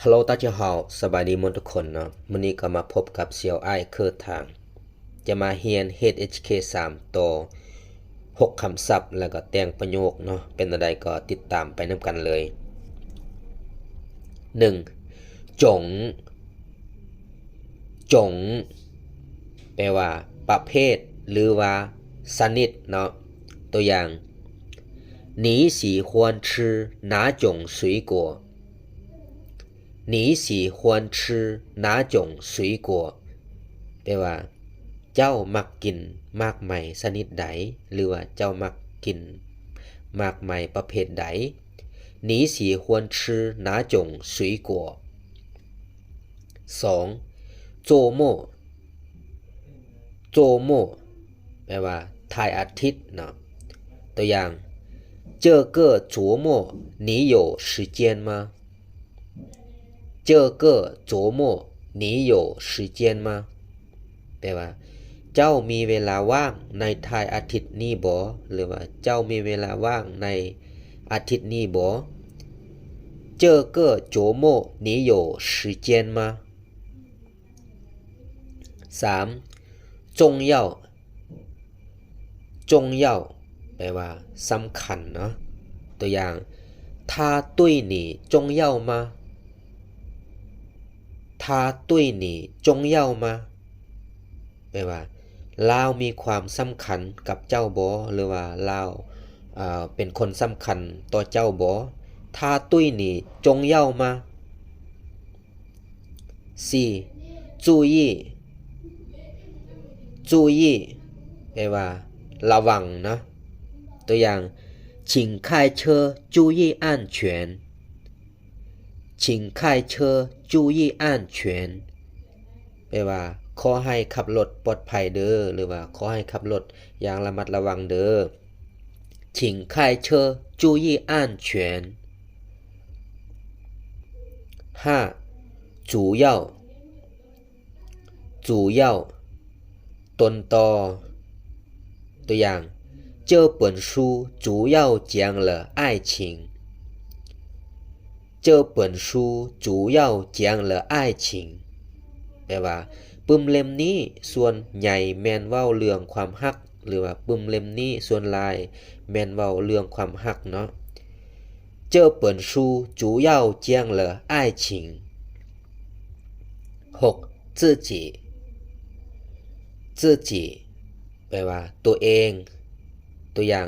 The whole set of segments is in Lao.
Hello 大家好 ສະບາຍດີໝົດທຸກຄົນເນາະ. ມື້ນີ້ກໍມາພົບກັບສ່ຽວອ້າຍເຄີທາງ ຈະມາຮຽນ ເອດເອັດເຄ ສາມ ຕໍ່ ຫົກຄຳສັບ ແລ້ວກໍແຕ່ງປະໂຫຍກເນາະ. ເປັນແນວໃດກໍຕິດຕາມໄປນຳກັນເລີຍ. ໜຶ່ງ ຈົງ ຈົງ ແປວ່າ ປະເພດ ຫຼືວ່າ ຊະນິດເນາະ. ຕົວຢ່າງ 你喜欢吃哪种水果? 你喜欢吃哪种水果? ແປວ່າ ເຈົ້າມັກກິນໝາກໄມ້ຊະນິດໃດ ຫຼືວ່າເຈົ້າມັກກິນໝາກໄມ້ປະເພດໃດ? 你喜欢吃哪种水果? ສອງ โจโม่ โจโม่ ແປວ່າ ທ້າຍອາທິດເນາະ. ຕົວຢ່າງ 这个周末你有时间吗? 这个周末你有时间吗? ແປວ່າ ເຈົ້າມີເວລາວ່າງໃນທ້າຍອາທິດນີ້ບໍ່? ຫຼືວ່າ ເຈົ້າມີເວລາວ່າງໃນອາທິດນີ້ບໍ່? 这个周末你有时间吗? ສາມ 重要 重要 ແປວ່າ ສຳຄັນເນາະ. ຕົວຢ່າງ 他对你重要吗? 他对你重要吗? ແປວ່າ ລາວມີຄວາມສຳຄັນກັບເຈົ້າບໍ່? ຫຼືວ່າ ລາວ ເອີ ເປັນຄົນສຳຄັນຕໍ່ເຈົ້າບໍ່? 他对你重要吗? ສີ່ 注意 注意 ແປວ່າ ລະວັງເນາະ. ຕົວຢ່າງ 请开车注意安全. 请开车注意安全 ແປວ່າ ຂໍໃຫ້ຂັບລົດປອດໄພເດີ ຫຼືວ່າ ຂໍໃຫ້ຂັບລົດຢ່າງລະມັດລະວັງເດີ. 请开车注意安全. ຫ້າ 主要 主要 ຕົ້ນຕໍ. ຕົວຢ່າງ 这本书主要讲了爱情. 这本书主要讲了爱情 ແປວ່າ ປຶ້ມເຫຼັ້ມນີ້ສ່ວນໃຫຍ່ແມ່ນເວົ້າເລື່ອງຄວາມຮັກ ຫຼືວ່າ ປຶ້ມເຫຼັ້ມນີ້ສ່ວນຫຼາຍແມ່ນເວົ້າເລື່ອງຄວາມຮັກເນາະ. 这本书主要讲了爱情. ຫົກ 自己 自己 ແປວ່າ ຕົວເອງ. ຕົວຢ່າງ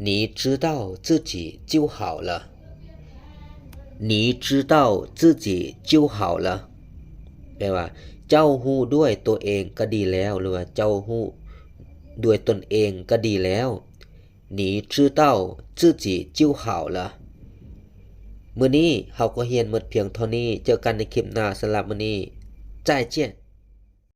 你知道自己就好了. 你知道自己就好了 ແປວ່າ ເຈົ້າຮູ້ດ້ວຍຕົວເອງກໍດີແລ້ວ ຫຼືວ່າ ເຈົ້າຮູ້ດ້ວຍຕົນເອງກໍດີແລ້ວ. 你知道自己就好了. ມື້ນີ້ເຮົາກໍຮຽນໝົດພຽງເທົ່ານີ້. ເຈີກັນໃນຄລິບໜ້າ. ສຳລັບມື້ນີ້ 再见.